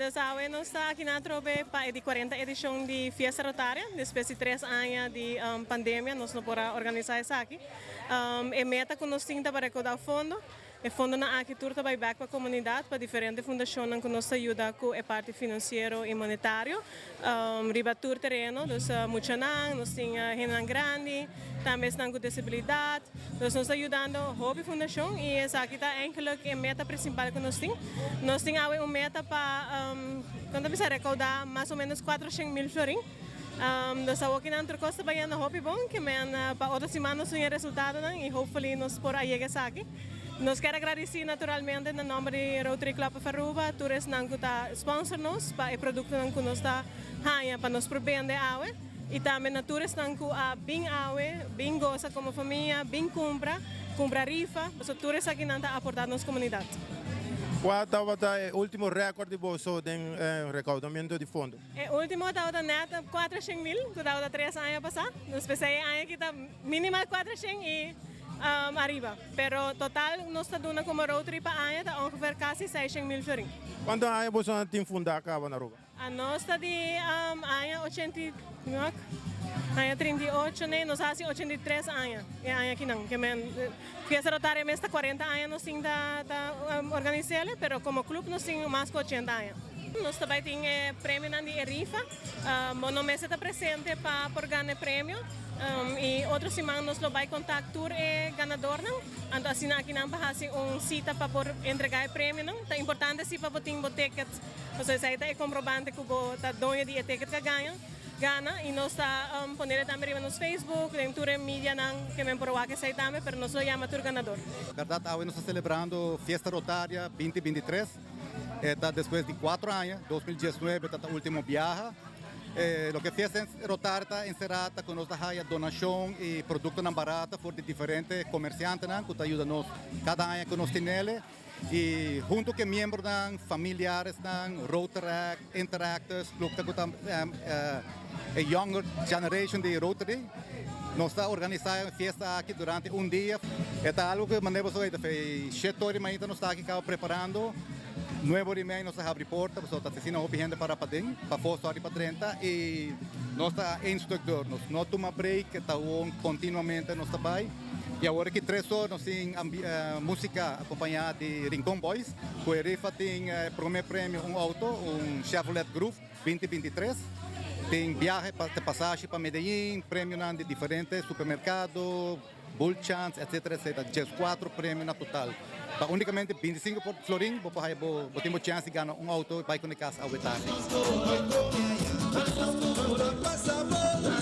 Dus awe nos ta aki na atrobe pa e di 40 edicion di Fiesta Rotaria. Despues di 3 aña di pandemia nos no por a organisa esaki. E meta cu nos tin ta pa recauda fondo. E fondonan aki tur ta bay back pa comunidad, pa diferente fundacion cu nos ta yuda cu e parti financiero y monetario. Riba tur tereno, dus muchanan, nos tin hendenan grandi, tambe esnan cu disabilidad. Dus nos ta yudando hopi fundacion y esaki ta eigenlijk e meta principal cu nos tin. Nos tin awe un meta pa con ta bisa, recauda mas o menos 400 mil florin. Dus awor cu nan tur cos ta bayendo hopi bon, kiermen pa otro siman nos tin e resultadonan y hopefully nos por a yega esaki. Nos kier gradici naturalmente na nomber di Rotary Club of Aruba, tur esnan cu ta sponsor nos pa e productonan cu nos ta haya pa nos por bende awe. Y tambe na tur esnan cu a bin awe, bin goza como famia, bin cumpra, cumpra rifa, so tur esakinan ta aporta nos comunidad. Cua tabata e ultimo record di boso den recaudamento di fondo? E ultimo tabata net 400 mil, cu tabata 3 aña pasa. Nos p'esey aña aki ta minimal 400 y ariba. Pero total nos ta duna como Rotary pa aña ta ongeveer casi 600 mil florin. Cuanto aña boso tin funda caba na Aruba? Nos ta di aña 80, no, aña 38, ne, nos a haci 83 aña. E aña akinan, kiermen Fiesta Rotaria mes ta 40 aña nos tin ta organisa, pero como club nos tin mas cu 80 aña. Nos tambe tin premio di rifa. No mester ta presente pa por gana premio. Y otro siman nos lo bay contact tur e ganadornan. Anto asina akinan pa haci un cita pa por entrega e premionan. Ta importante si pa bo tin bo ticket. Osea, esey ta e comprobante cu bo ta doño di e ticket cu a gana. Gana y nos ta pone tambe riba nos Facebook, den tur medianan kiermen por wak esey tambe, pero nos lo yama tur ganador. Berdad, awe nos ta celebrando Fiesta Rotaria 2023. Ta despues di 4 aña, 2019 ta e ultimo biaha. Loke Fiesta Rotaria ta encera cu nos ta haya donacion y productonan barata for di diferente comerciantenan cu ta yuda nos cada aña cu nos tin ele. Y hunto cu miembronan, familiaresnan, Rotaract, Interactors, club cu ta e younger generation di Rotary, nos ta organisa e fiesta aki durante un dia. Ta algo cu manera bo ta 7 or di mainta nos ta aki caba preparando. 9:30 nos ta habri porta, so ta asina hopi hende para paden, pafo sorry pa 30 y nos ta instructor, nos no tuma break, ta un continuamente nos ta bay. Y awor aki 3 or nos tin musica acompaña di Rincon Boys, cu e rifa tin prome premio un auto, un Chevrolet Groove 2023. Tin biahe pa pasaje pa Medellín, premio di diferente supermercado, Bull Chance, etc. Etc. 14 premio na total. Pa unicamente 25 florin, bo bo bo tin chance di gana un auto bay cu cas awe tardi. Pasa.